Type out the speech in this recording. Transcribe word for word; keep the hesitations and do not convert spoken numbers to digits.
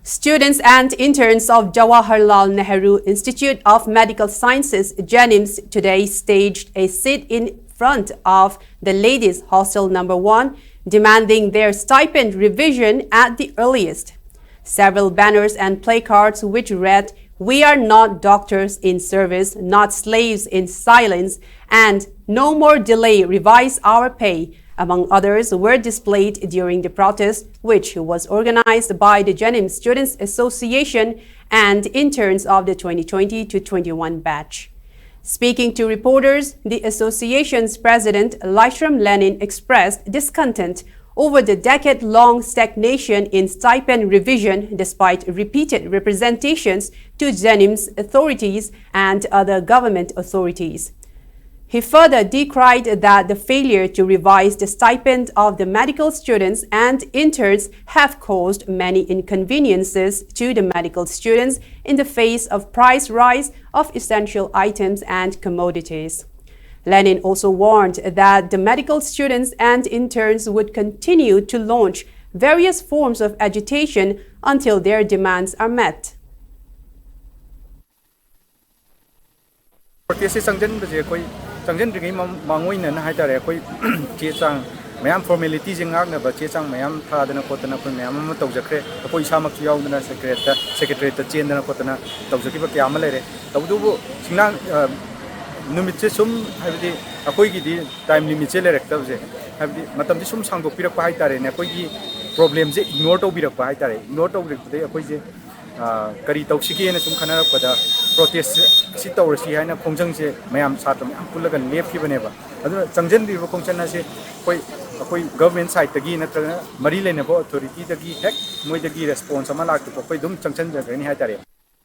Students and interns of Jawaharlal Nehru Institute of Medical Sciences, JANIMS, today staged a sit in front of the Ladies Hostel Number One, demanding their stipend revision at the earliest. Several banners and placards which read, "We are not doctors in service, not slaves in silence," and "No more delay, revise our pay," among others, were displayed during the protest, which was organized by the JANIMS Students Association and interns of the twenty twenty to twenty-one batch. Speaking to reporters, the association's president, Laishram Lenin, expressed discontent over the decade-long stagnation in stipend revision despite repeated representations to JANIMS authorities and other government authorities. He further decried that the failure to revise the stipend of the medical students and interns have caused many inconveniences to the medical students in the face of price rise of essential items and commodities. Lenin also warned that the medical students and interns would continue to launch various forms of agitation until their demands are met. ꯄ꯭ꯔꯣꯇꯦꯁꯁꯦ ꯆꯪꯁꯤꯟꯕꯁꯦ ꯑꯩꯈꯣꯏ ꯆꯪꯁꯤꯟꯗ꯭ꯔꯤꯉꯩ ꯃꯃꯥꯡ ꯑꯣꯏꯅꯅ ꯍꯥꯏꯇꯥꯔꯦ, ꯑꯩꯈꯣꯏ ꯆꯦ ꯆꯥꯡ ꯃꯌꯥꯝ, ꯐꯣꯔꯃꯦꯂꯤꯇꯤꯁꯦ ꯉꯥꯛꯅꯕ ꯆꯦ ꯆꯥꯡ ꯃꯌꯥꯝ ꯊꯥꯗꯅ ꯈꯣꯠꯇꯅ ꯑꯩꯈꯣꯏ ꯃꯌꯥꯝ ꯑꯃ ꯇꯧꯖꯈ꯭ꯔꯦ꯫ ꯑꯩꯈꯣꯏ ꯏꯁꯥꯃꯛꯁꯨ ꯌꯥꯎꯗꯅ ꯁꯦꯀ꯭ꯔꯦꯠꯇ ꯁꯦꯀ꯭ꯔꯦꯇꯔꯤꯌꯦꯠꯇ ꯆꯦꯟꯗꯅ ꯈꯣꯠꯇꯅ ꯇꯧꯖꯈꯤꯕ ꯀꯌꯥ ꯑꯃ ꯂꯩꯔꯦ꯫ ꯇꯧꯕꯇꯕꯨ ꯁꯤꯡꯅꯥꯡ ꯅꯨꯃꯤꯠꯁꯦ ꯁꯨꯝ, ꯍꯥꯏꯕꯗꯤ ꯑꯩꯈꯣꯏꯒꯤꯗꯤ ꯇꯥꯏꯝ ꯂꯤꯃꯤꯠꯁꯦ ꯂꯩꯔꯛꯇꯕꯁꯦ, ꯍꯥꯏꯕꯗꯤ ꯃꯇꯝꯁꯦ ꯁꯨꯝ ꯁꯥꯡꯗꯣꯛꯄꯤꯔꯛꯄ ꯍꯥꯏꯇꯥꯔꯦꯅꯦ, ꯑꯩꯈꯣꯏꯒꯤ ꯄ꯭ꯔꯣꯕ꯭ꯂꯦꯝꯁꯦ ꯏꯒꯅꯣꯔ ꯇꯧꯕꯤꯔꯛꯄ ꯍꯥꯏꯇꯥꯔꯦ꯫ ꯏꯒꯅꯣꯔ ꯇꯧꯕꯤꯔꯛꯄꯗꯒꯤ ꯑꯩꯈꯣꯏꯁꯦ ꯀꯔꯤ ꯇꯧꯁꯤꯒꯦꯅ ꯁꯨꯝ ꯈꯟꯅꯔꯛꯄꯗ, ꯄ꯭ꯔꯣꯇꯦꯁ ꯑꯁꯤ ꯇꯧꯔꯁꯤ ꯍꯥꯏꯅ ꯈꯣꯡꯖꯪꯁꯦ ꯃꯌꯥꯝ, ꯁꯥꯇ꯭ꯔ ꯃꯌꯥꯝ ꯄꯨꯜꯂꯒ ꯂꯦꯞꯈꯤꯕꯅꯦꯕ꯫ ꯑꯗꯨꯅ ꯆꯪꯁꯤꯟꯕꯤꯔꯤꯕ ꯈꯣꯡꯆꯟ ꯑꯁꯤ ꯑꯩꯈꯣꯏ, ꯑꯩꯈꯣꯏ ꯒꯚꯔꯟꯃꯦꯟ ꯁꯥꯏꯠꯇꯒꯤ ꯅꯠꯇ꯭ꯔꯒꯅ ꯃꯔꯤ ꯂꯩꯅꯕ ꯑꯣꯊꯣꯔꯤꯇꯤꯗꯒꯤ ꯍꯦꯛ ꯃꯣꯏꯗꯒꯤ ꯔꯦꯁꯄꯣꯟꯁ ꯑꯃ ꯂꯥꯛꯇ꯭ꯔꯤꯐꯥꯎ ꯑꯩꯈꯣꯏ ꯑꯗꯨꯝ ꯆꯪꯁꯤꯟꯖꯒꯅꯤ ꯍꯥꯏꯇꯥꯔꯦ꯫